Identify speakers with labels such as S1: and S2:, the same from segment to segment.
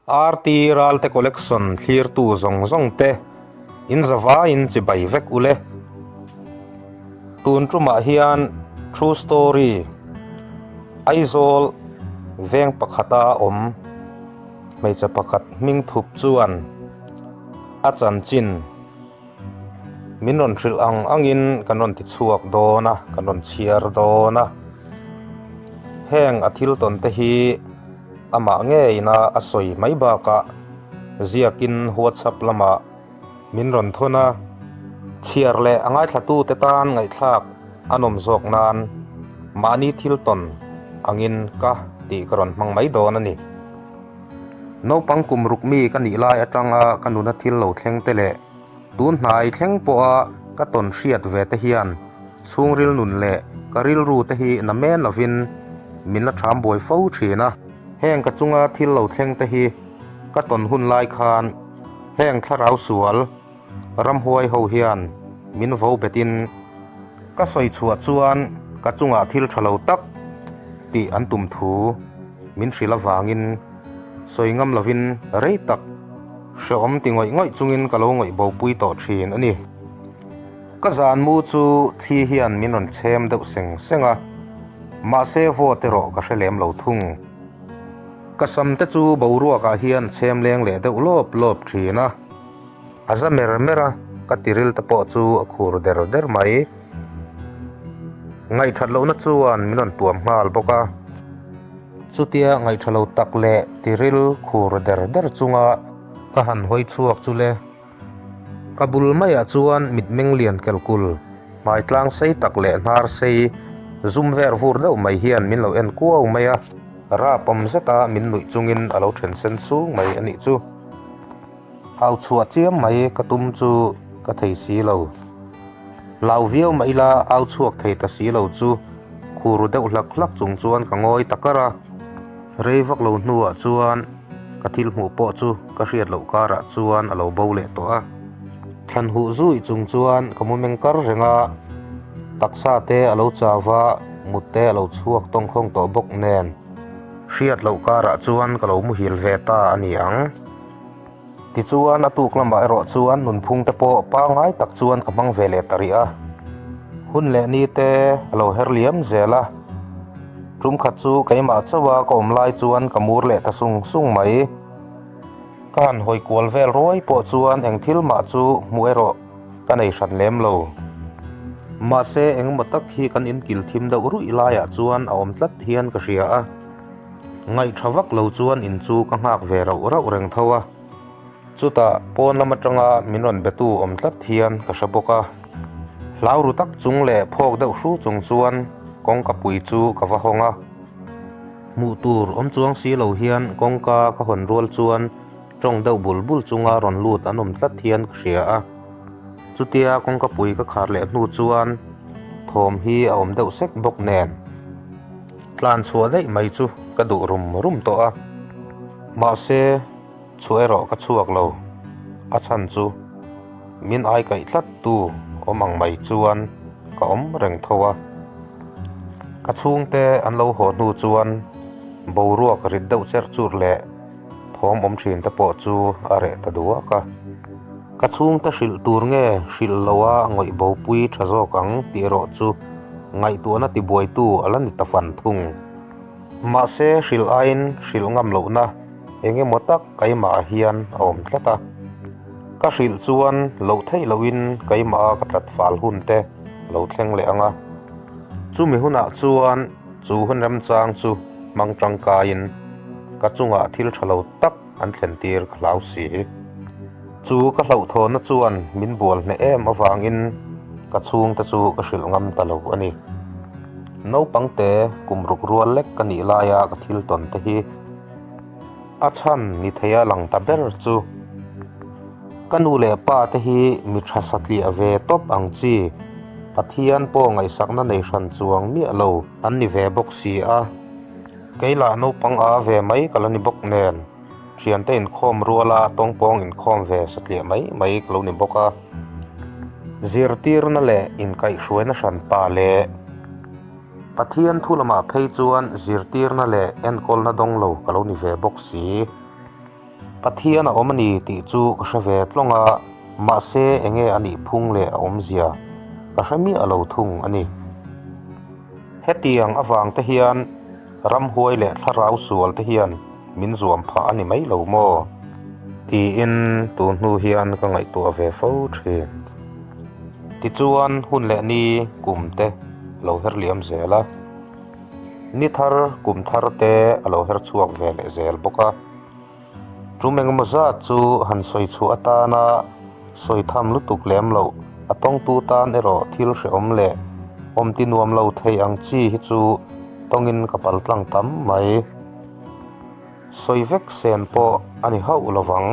S1: RT Ralte Collection thlirtu zawng zawng te in zavaiin chibai vek ule. Tun tumah hian True Story Aizawl veng pakhata awm hmeichhe pakhat hming thup chuan a chanchin Min rawn hrilh ang angin kan rawn ti chhuak dawn a, kan rawn chhiar dawn a. Heng a thil tawn te hi amah ngeina a sawi mai bakah ziakin WhatsApp lamah min rawn thawn a. Chhiar leh a ngaithlatute tan ngaihthlak a nawm zawk nan mahni thil tawn angin ka tih ka rawn hmang mai dawn a ni. Naupang kum ruk mi ka nih lai atanga ka nuna thil lo thleng te leh tun hnai thleng pawha ka tawn hriat ve te hian chhungril nun leh ka rilru te hi na men lovin min la ṭham buai fo ṭhin a. Heng ka chunga thil lo thleng te hi ka tawn hun lai khan heng thlarau sual Ramhuai ho hian min vo betin ka sawi chhuah chuan ka chungah thil tha lo tak tih an tum thu min hrilh avangin sawi ngam lovin rei tak hrehawm ti ngawih ngawih chungin ka lo ngawih bopui tawh thin a ni. Ka zan mu chu thli hian min rawn chhem deuh seng seng a, mahse vawt erawh ka hre lem lo thung. Ka sam te chu boruakah hian chhem leng leh deuh lawp lawp thin a. A za mer mer a, ka tiril te pawh chu a khur der der mai. Ngaihthat lohna chuan min rawn tuam nghal bawk a. Chutia ngaihtha lo tak leh tiril khur der der chunga ka han hawi chhuak chu le. Ka bul maiah chuan mitmeng lian kelkul, hmai tlang sei tak leh hnar sei zum ver vur deuh mai hian min lo en kuau mai a. Rap awm zeta min nuih chungin a lo then sen sung mai a nih chu. Au chhuah chiam mai ka tum chu ka thei si lo. Hlau viau mah ila au chhuak thei ta si lo chu khur deuh hlak hlak chung chuan ka ngawi ta kar a. Rei vak lo hnuah chuan ka thil hmuh pawh chu ka hriat loh karah chuan a lo bo leh tawh a. Thlan huh zui chung chuan ka mu meng kar reng a, taksa te a lo chau va, mut te a lo chhuak tawngkhawng tawh bawk nen. Hriat loh karah chuan ka lo muhil ve ta a ni ang. Tichuan a tuk lamah erawh chuan nunphung te pawh pangngai tak chuan ka hmang ve leh ta rih a. Hun leh ni te a lo her liam zel a. Tum khat chu keimah chauh a ka awm lai chuan ka mur leh ta sung sung mai. Ka han hawi kual vel ruai pawh chuan eng thil mah chu hmuh erawh ka nei hran lem lo. Mahse engemaw tak hi kan inkil thim deuh ruih laiah chuan a awm tlat hian ka hria a. Ngaihṭha vak lo chuan in chu ka nghak ve rauh rauh reng tho a, chutah pawn lam aṭanga min rawn betu awm tlat hian ka hre bawk a. Hlau ru tak chung leh phawk deuh hru chung chuan kawngka pui chu ka va hawng a. Hmuh tur awm chuang si lo hian kawngka ka hawn rual chuan ṭawng deuh bul bul chunga rawn lut an awm tlat hian ka hria a. Chutia kawngka pui ka khar leh hnu chuan thawm hi a awm deuh sek bawk nen. Tlan chhuah daih mai chu ka duh rum rum tawh a, mahse chhuah erawh ka chhuak lo, a chhan chu min ai kaih tlat tu awm ang mai chuan ka awm reng tho a. Ka chhungte an lo haw hnu chuan boruak rit deuh cher chur leh thawm awm thin te pawh chu a reh ta duak a. Ka chhungte hrilh tur nge hrilh loa ngawih bopui tha zawk ang tih erawh chu ngaihtuahna tibuaitu a la ni ta fan thung. Mahse hrilh aiin hrilh ngam lohna eng emaw tak keimahah hian a awm tlat a. Ka hrilh chuan loh theih lohin keimaha ka tlat fal hun te a lo thleng leh ang a. Chumi hunah chuan chu hun remchang chu hmang tangkaiin ka chungah thil tha lo tak an thlen tir ka hlau si. Chu ka hlauhthawnna chuan min bual hneh em avangin ka chhungte chu ka hrilh ngam ta lo a ni. Naupangte kum ruk rual lek ka nih laia ka thil tawn te hi a chhan ni theia lang ta ber chu ka nu leh pa te hi mi tha satliah ve tawp ang chi, Pathian pawh ngaihsakna nei hran chuang miah lo an ni ve bawk si a. Kei lah naupang a ve mai ka la ni bawk nen. Thiante inkhawm ruala tawngpawng inkhawm ve satliah mai mai ka lo ni bawk a. Zirtirna leh inkaihhruaina hranpa leh Pathian thu lamah phei chuan zirtirna leh enkawlna dawng lo ka lo ni ve bawk si. Pathian a awm a ni tih chu ka hre ve tlawng a, mahse enge a nih phung leh a awmzia ka hre miah lo thung a ni. Hetiang avang te hian ramhuai leh thlarau sual te hian min zuam phah a ni mai lo maw? Tiin tun hnu hian ka ngaihtuah ve fo thin. Tichuan hun leh ni kum te lo her liam zel a, ni thar kum thar te a lo her chhuak ve leh zel bawk a. Tum engemaw zat chu han sawi chhuah atana sawi tham lutuk lem loh, a tawngtu tan erawh thil hrehawm leh awm ti nuam lo thei ang chi hi chu tawngin ka pal tlang tam mai. Sawi vek sen pawh a ni hauh lo vang.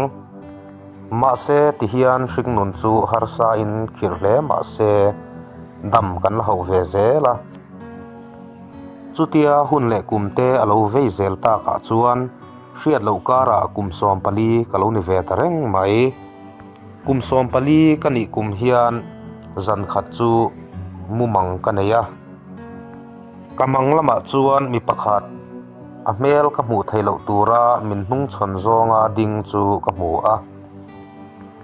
S1: Mahse tihian hringnun chu harsa in khirh hle mahse dam kan la hauh ve zel a. Chutia hun leh kum te a lo vei zel takah chuan Hriat loh karah kum 14 ka lo ni ve ta reng mai. Kum 14 ka nih kum hian zan khat chu mumang ka nei a. Ka mang lamah chuan mi pakhat a hmel ka hmuh theih loh tura min hnungchhawn zawnga ding chu ka hmu a.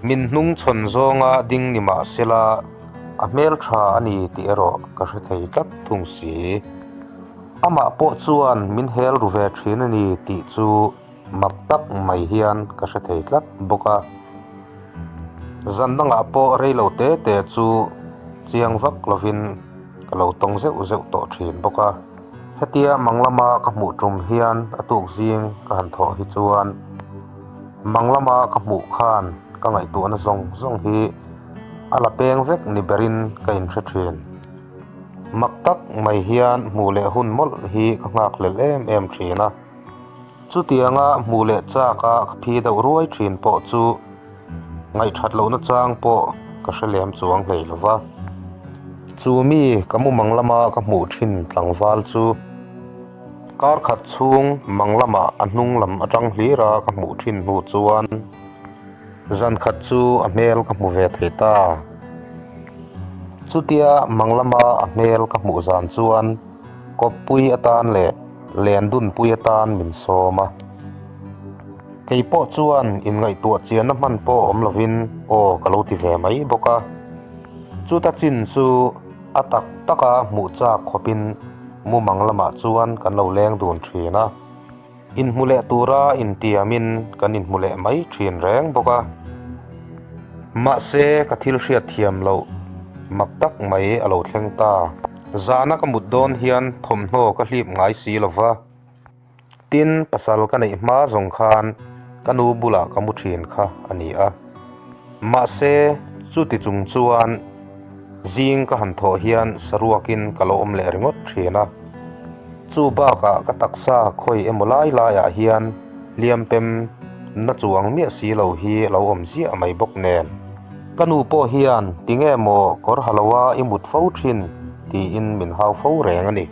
S1: Min hnungchhawn zawnga ding ni mah sela a hmel tha a ni tih erawh ka hre thei tlat thung si. Amah pawh chuan min hel ru ve thin a ni tih chu mak tak mai hian ka hre thei tlat bawk a. Zan dangah pawh rei lo te te chu chiang vak lovin ka lo tawng zeuh zeuh tawh thin bawk a. Hetia mang lama ka hmuh tum hian a tuk zing ka han thawh hi chuan mang lama ka hmuh khan ka ngaihtuahna zawng zawng hi a la peng vek ni berin ka inhre thin. Mak tak mai hian hmuh leh hun mawlh hi ka nghak hlel em em thin a. Chutianga hmuh leh chak a ka phi deuh ruai thin pawh chu ngaihthat lohna chang pawh ka hre lem chuang hlei lo va. Chu mi ka mumang lama ka hmuh thin tlangval chu kar khat chhung mang lama a hnung lam atang hlir a ka hmuh thin hnu chuan Zan khat chu a hmel ka hmu ve thei ta. Chutia mang lama a hmel ka hmuh zan chuan kawppui atan leh len dunpui atan min sawm a. Kei pawh chuan inngaihtuah chianna hman pawh awm lovin aw ka lo ti ve mai bawk a. Chuta chin chu a tak taka hmuh chak khawpin mumang lamah chuan kan lo leng dun thin a. Inhmu leh tura intiamin kan inhmu leh mai thin reng bawk a. Mahse, ka thil hriat thiam loh mak tak mai a lo thleng ta. Zana ka mut dawn hian thawmhnaw ka hlip ngai si lo va. Tin, pasal ka neih hma zawng khan ka nu bulah ka mu thin kha a ni a. Mahse, chuti chung chuan zing ka han thawh hian saruakin ka lo awm leh ringawt thin a. Chu bakah ka taksa khawi emaw lai laiah hian hliam pem na chuang miah si lo hi a lo awm ziah mai bawk nen. Ka nu pawh hian tinge maw kawr ha loa i mut fo thin tiin min hau fo reng a ni.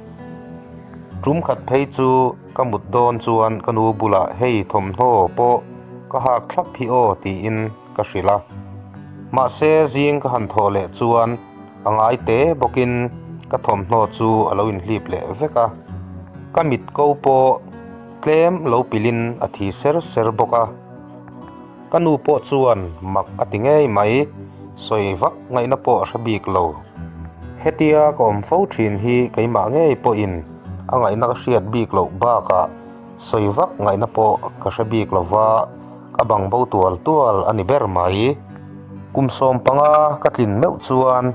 S1: Tum khat phei chu ka mut dawn chuan ka nu bulah hei thawmhnaw pawh ka hak thlap hi aw tiin ka hrilh a. Mahse zing ka han thawh leh chuan A ngai te bawkin ka thawmhnaw chu a lo inhlip leh vek a, ka mit ko pawh tlem lo pilin a thi ser ser bawk a. Ka nu pawh chuan mak a ti ngei mai, sawi vak ngaihna pawh a hre bik lo. Hetia ka awm fo thin hi keimah ngei pawhin a ngaihna ka hriat bik loh bakah sawi vak ngaihna pawh ka hre bik lo va, ka bang bo tual tual a ni ber mai. Kum 15 ka tlin meuh chuan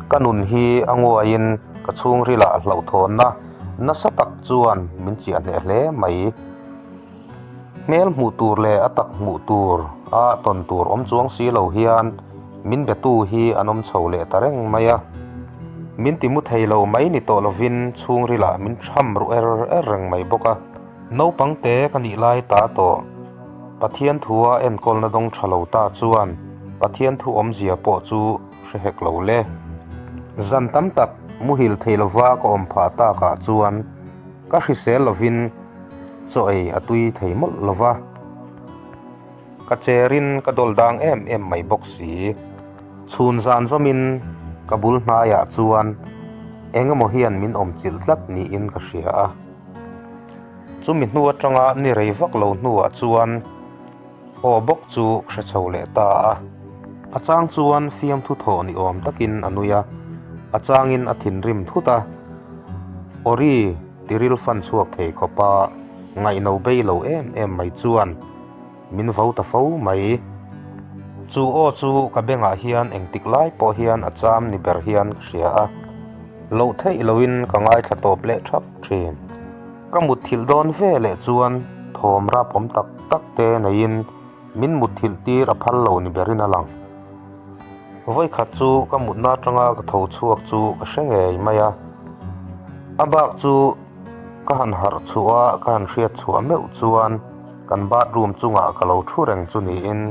S1: ka nun hi a nguaiin ka chhungrilah hlauhthawnna nasa tak chuan min chiah hneh hle mai. Hmel hmuh tur leh a tak hmuh tur a tawn tur awm chuang si lo hian min betu hi an awm chho leh ta reng mai a. Min ti mu thei lo mai ni tawh lovin chhungrilah min tham ru er er reng mai bawk a. Naupang te ka nih lai ta tawh. Pathian thua enkawlna dawng tha lo ta chuan Pathian thu awmzia pawh chu hre hek lo le. Zan tam tak muhil thei lova ka awm phah takah chuan ka hrisel lovin chaw ei a tui thei mawlh lova, ka cherin ka dawl dang em em mai bawk si. Chhun zan zawmin ka bul hnaiah chuan eng emaw hian min awm chilh tlat niin ka hria a. Chumi hnu atanga ni rei vak lo hnuah chuan Aw bawk chu hre chho leh ta a. A chang chuan fiamthu thawh ni awm takin a nui a, a changin a thinrim thut a. Awri tiril fan chhuak thei khawpa ngaihno bei lo em em mai chuan min vo ta fo mai. Chu aw chu ka bengah hian engtik lai pawh hian a cham ni ber hian ka hria a, loh theih loin ka ngaithla tawp leh thap thin. Ka mutthilh dawn ve leh chuan thawm rap awm tak tak te neiin min mutthilh tir a phal lo ni berin a lang. Vawikhat chu ka mutna atanga ka tho chhuak chu ka hre ngei mai a, a bak chu ka han harh chhuah a, ka han hriat chhuah meuh chuan kan bathroom chungah ka lo thu reng chu niin.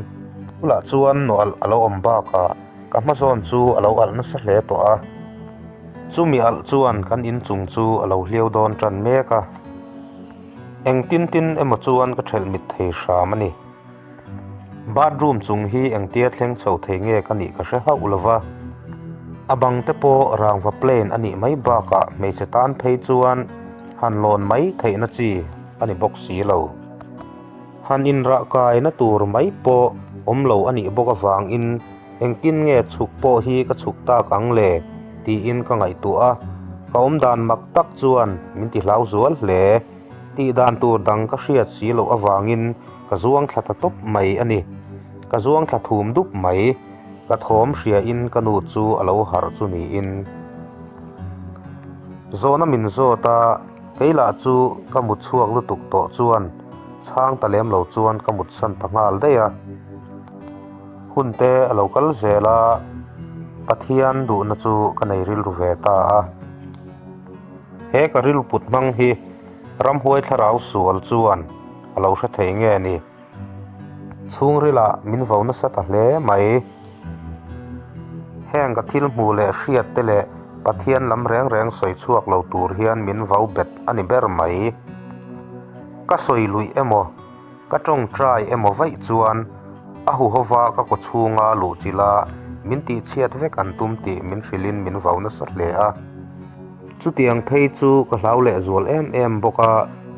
S1: Bulah chuan nawlh a lo awm bakah ka hma zawn chu a lo alh nasa hle tawh a. Chumi alh chuan kan inchung chu a lo hliau dawn tan mek a, eng tin tin emaw chuan ka thelh mit thei hram a ni. Bathroom chung hi engtia thleng chho thei nge ka nih ka hre hauh lo va, a bang te pawh rangva plain a nih mai bakah hmeichhe tan phei chuan han lawn mai theihna chi a ni bawk si lo. Han inrah kaina tur mai pawh awm lo a nih bawk avangin Engtin nge chhuk pawh hi ka chhuk tak ang le? tiin ka ngaihtuah a, ka awmdan mak tak chuan min ti hlau zual hle. Tih dan tur dang ka hriat si loh avangin ka zuang thla ta tawp mai a ni. Ka zuang thla thum dup mai. Ka thawm hriain ka nu chu a lo harh chu niin. Zawhna min zawt a, kei lah chu ka mut chhuak lutuk tawh chuan chhang ta lem lo chuan ka mutsan ta nghal daih a. Hun te a lo kal zel a, Pathian duhna chu ka nei rilru ve ta a. He ka rilru put hmang hi ramhuai thlarau sual chuan a lo hre thei nge ni? Chhungrilah min vo nasa ta hle mai. Heng ka thil hmuh leh hriat te leh Pathian lam reng reng sawi chhuak lo tur hian min vo bet a ni ber mai. Ka sawi luih emaw? Ka tawngtai emaw vaih chuan a huhova ka kaw chhunga luh chilh a, min tihchhiat vek an tum tih min hrilhin min vau nasa hle a. Chutiang phei chu ka hlau lehzual em em bawk a,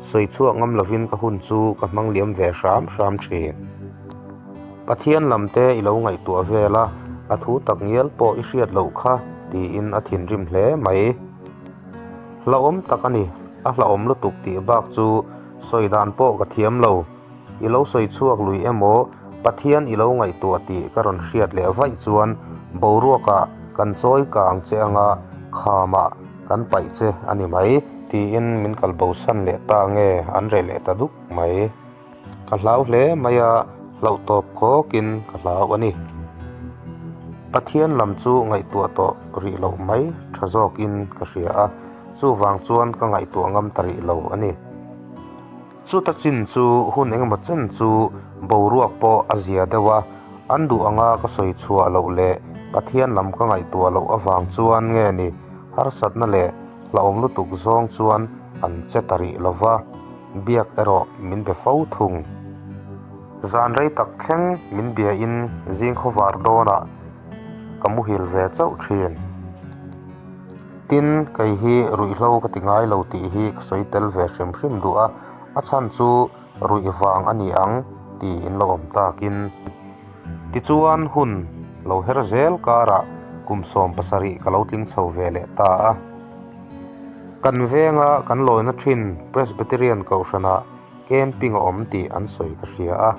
S1: sawi chhuak ngam lovin ka hun chu ka hmang liam ve hram hram thin. Pathian lam te i lo ngaihtuah vel a, a thu tak ngial pawh i hriat loh kha tiin a thinrim hle mai. Hlauhawm tak a ni, a hlauhawm lutuk tih bak chu Sawi dan pawh ka thiam lo. I lo sawi chhuak lui emaw, Pathian i lo ngaihtuah tih ka rawn hriat leh vaih chuan boruakah kan chawi kang che anga khamah kan paih che a ni mai. Tiin min kal bosan leh ta nge an reh leh ta duk mai. Ka hlau hle mai a, hlauh tawp khawkin ka hlau a ni. Pathian lam chu ngaihtuah tawh rih loh mai tha zawkin ka hria a. Chuvang chuan ka ngaihtuah ngam ta rih lo a ni. Chuta chin chu hun engemaw chen chu boruak pawh a zia deuh a, an duh anga ka sawi chhuah loh leh Pathian lam ka ngaihtuah loh avang chuan nge ni harsatna leh hlauhawm lutuk zawng chuan an che ta rih lo va, biak erawh min be fo thung. Zan rei tak thleng min biain zing khawvar dawnah ka muhil ve chauh thin. Tin, kei hi ruihhlo ka ti ngai lo tih hi ka sawi tel ve hrim hrim duh a, a chhan chu ruih vang a ni ang tih in lo awm takin. Tichuan hun lo her zel karah kum 70 ka lo tling chho ve leh ta a. Kan venga kan lawina thin Presbyterian Kohhranah camping a awm tih an sawi ka hria a.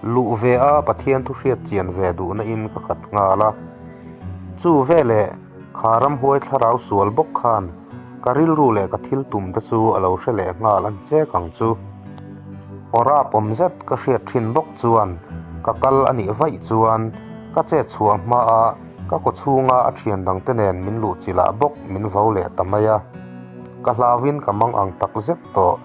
S1: Luh ve a Pathian thu hriat chian ve duhna in ka khat nghal a. Chu veleh kha ramhuai thlarau sual bawk khan ka rilru leh ka thil tum te chu a lo hre leh nghal an chek ang chu. Aw rap awm zet ka hriat thin bawk chuan ka kal a nih vaih chuan ka chet chhuah hma a ka kaw chhunga a thian dang te nen min luh chilh ah bawk min vo leh ta mai a. Ka hlauin ka mang ang tak zet tawh.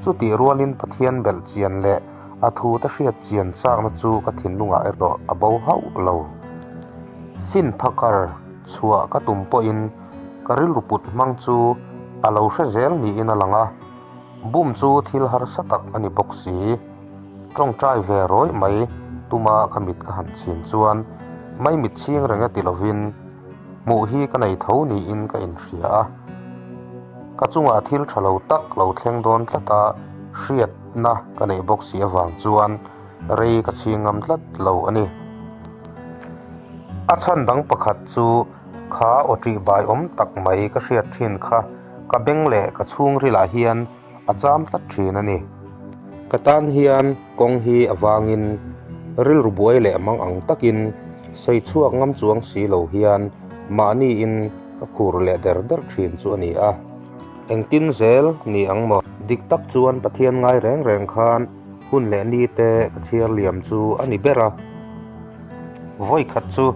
S1: Chutih rualin Pathian belh chian leh a thute hriat chian chakna chu ka thinlungah erawh a bo hauh lo. Fin phakar chhuah ka tum pawhin ka rilru put hmang chu a lo hre zel niin a lang a, bum chu thil harsa tak a ni bawk si. Tawngtai ve rawih mai tuma ka mit ka han chhin chuan mai mit chhing reng e ti lovin hmuh hi ka nei tho niin ka inhria a. Ka chungah thil tha lo tak lo thleng dawn tlata hriatna ka neih bawk si avang chuan. rei ka chhing ngam tlat lo a ni. A chhan dang pakhat chu kha aw ṭih bai awm tak mai ka hriat ṭhin kha ka beng leh ka chhungrilah hian a cham tlat ṭhin a ni. Ka tan hian kawng hi avangin rilru buai leh mang ang takin sawi chhuak ngam chuang si lo hian mahniin ka khur leh der der ṭhin chu a ni a. Engtin zel ni ang maw? Dik tak chuan Pathian ngai reng reng khan hun leh ni te ka chhiar liam chu a ni ber a. Vawi khat chu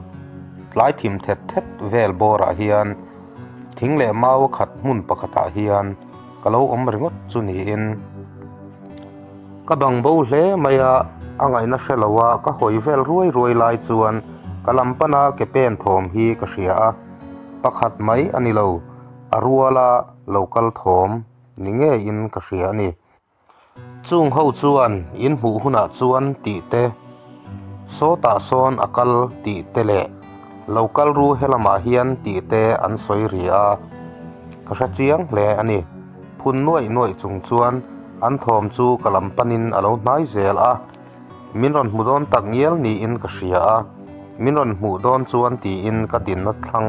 S1: tlai thim thet thet vel bawrah hian thing leh mau a khat hmun pakhatah hian ka lo awm ringawt chu niin ka bang bo hle mai a, a ngaihna hre lo a ka hawi vel ruai ruai lai chuan ka lam pana ke pen thawm hi ka hria a, pakhat mai a ni lo, a ruala lo kal thawm ni ngeiin ka hria a ni. Chung ho chuan in hmuh hunah chuan tih te, sawtah sawn a kal tih te leh lo kal ru helamah hian tih te an sawi ri a, ka hre chiang hle a ni. Phun nuaih nuaih chung chuan an thawm chu ka lam panin a lo hnai zel a, min rawn hmu dawn tak ngial niin ka hria a, min rawn hmuh dawn chuan tiin ka dinna thlang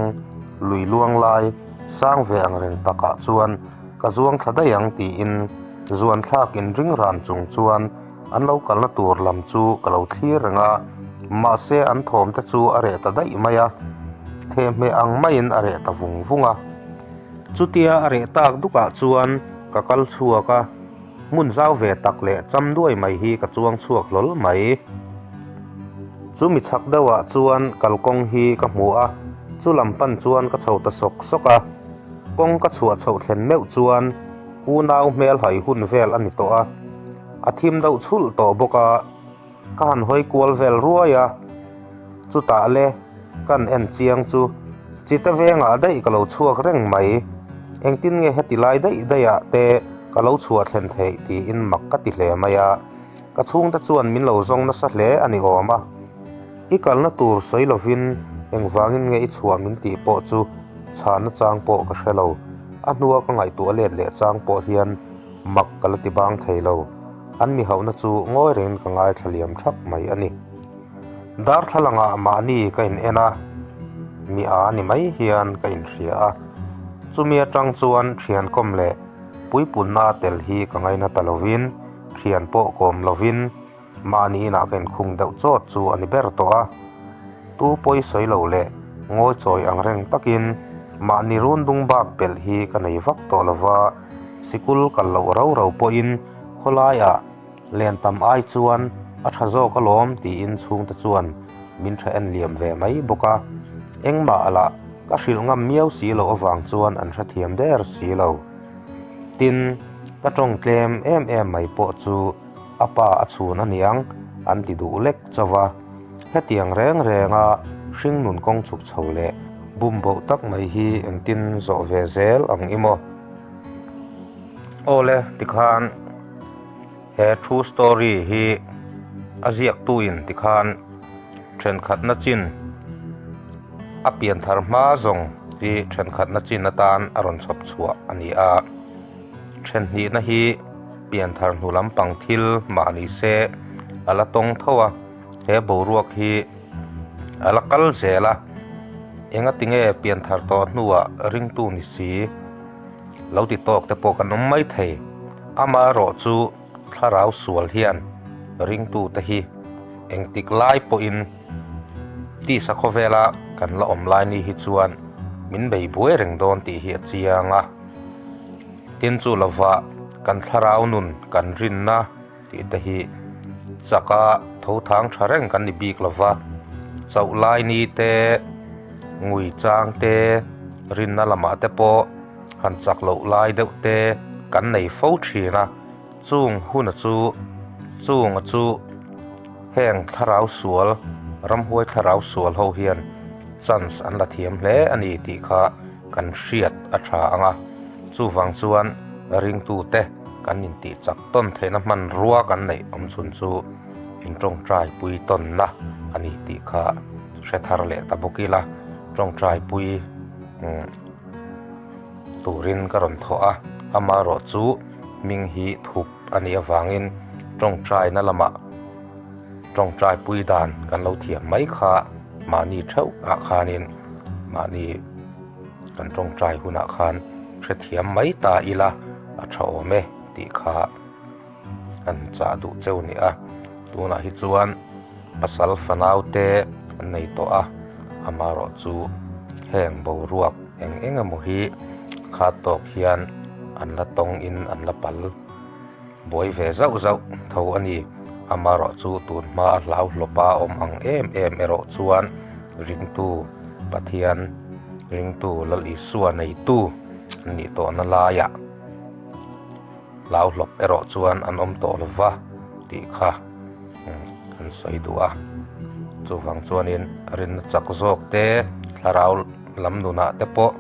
S1: lui luang lai sang ve ang reng takah chuan Ka zuang thla daih ang tiin zuan thlak inring ran chung chuan an lo kalna tur lam chu ka lo thlir reng a, mahse an thawm te chu a reh ta daih mai a, thehmeh ang maiin a reh ta vung vung a. Chutia a reh tak dukah chuan ka kal chhuak a, hmun zau ve tak leh cham duai mai hi ka chuang chhuak hlawl mai. Chumi chhak deuhah chuan kalkawng hi ka hmu a, chu lam pan chuan ka chho ta sawk sawk a. Kawng ka chhuah chhoh thlen meuh chuan unau hmel hai hun vel a ni tawh a, a thim deuh chhulh tawh bawk a, ka han hawi kual vel ruai a, chutah le kan en chiang chu chite vengah daih ka lo chhuak reng mai, engtin nge heti lai daih daihah te ka lo chhuah thlen theih tiin mak ka ti hle mai a, ka chhungte chuan min lo zawng nasa hle a ni awm a. I kalna tur sawi lovin engvangin nge i chhuah min tih pawh chu chhana chang pawh ka hre lo. A hnua ka ngaihtuah let leh chang pawh hian mak ka la ti bang thei lo. An mi hauhna chu ngawi rengin ka ngaithla liam thak mai a ni. Darthlalangah mahni ka in en a, mi a ni mai hian ka inhria a. Chumi atang chuan thiankawm leh puipunna tel hi ka ngaina ta lovin thian pawh kawm lovin, Mahni inah ka inkhung deuh chawt chu a ni ber tawh a, tu pawi sawi lo leh ngawi chawi ang reng takin mahni run dung bak pelh hi ka nei vak tawh lo va, sikul kal loh rau rau pawhin khawlaiah len tam ai chuan a tha zawk alawm tiin chhungte chuan min tha en liam ve mai bawk a, engmah lah ka hrilh ngam miau si loh avang chuan an hrethiam der si lo. Tin, ka tawng tlem em em mai pawh chu. A pa a chhun a niang an ti duh lek chauh a. Hetiang reng renga hringnun kawng chhuk chho leh bum boh tak mai hi engtin zawh ve zel ang i maw? Awle tikhan he true story hi a ziaktuin tikhan thenkhatna chin a pianthar hma zawng hi thenkhatna chin atan a rawn chhawp chhuah a ni a. Thenhnihna hi. Pianthar hnu lampang thil mah ni se a la tawng tho a, he boruak hi a la kal zel a, engati nge pianthar tawh hnuah ringtu ni si lo ti tawk te pawh kan awm mai thei. Amaherawh chu thlarau sual hian ringtu te hi engtik lai pawhin tisa khawvela kan la awm lai ni hi chuan min bei buai reng dawn tih hi a chiang a. Tin chu lova kan thlarau nun kan rinna tih te hi chaka tho thang tha reng kan ni bik lova, chauh lai ni te, ngui chang te, rinna lamah te pawh han chak loh lai deuh te kan nei fo thin a, chung huna chu chunga chu heng thlarau sual ramhuai thlarau sual ho hian chance an la thiam hle a ni tih kha kan hriat a tha ang a, chuvang chuan ringtute kan intih chak tawn theihna hmanrua kan neih awm chhun chu intawngtai pui tawnna a ni tih kha hre thar leh ta bawk ila, tawngtai pui turin ka rawn thawh a, amaherawh chu hming hi thup a nih avangin tawngtaina lamah. Tawngtai pui dan kan lo thiam mai kha mahni theuh ah khanin mahni kan tawngtai hunah khan hrethiam mai ta ila a tha awm e tih kha an chah duh cheu ni a. Tunah hi chuan pasal fanau te an nei tawh a, amaherawh chu heng boruak eng eng emaw hi khat tawk hian an la tawng in an la pal. Buai ve zauh zauh tho a ni. Amaherawh chu tun hma a hlau hlawpa awm ang em em erawh chuan ringtu Pathian, ringtu Lal Isua neitu an nih tawhna laiah hlau hlawp erawh chuan an awm tawh lo va tih kha an sawi duh a. Chuvang chuanin rinna chak zawk te, thlarau lam nunah te pawh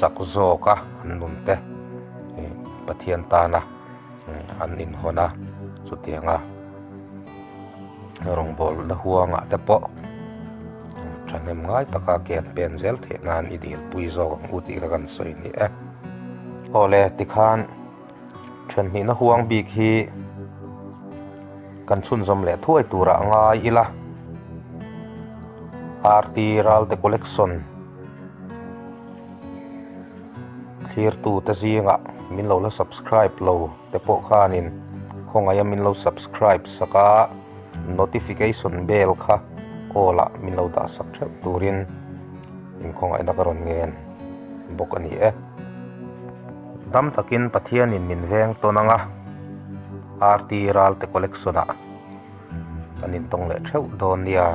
S1: chak zawka an nun te Pathian tana an inhawn a, chutianga rawngbawlna huangah te pawh thahnem ngai taka ke an pen zel theih nan i dilpui zawk ang u tih kha kan sawi ni e. Awle tikhan thenhnihna huang bik hi kan chhunzawm leh thuai turah ngai ila RT Ralte Collection Thlirtute zingah min lo la subscribe lo te pawh khanin khawngaih a min lo subscribe sak a, notification bell kha all ah min lo dah sak theuh turin in khawngaihna ka rawn ngen bawk a ni e. Dam takin Pathianin min veng tawn ang a, RT Ralte Collection ah kan intawng leh theuh dawn nia.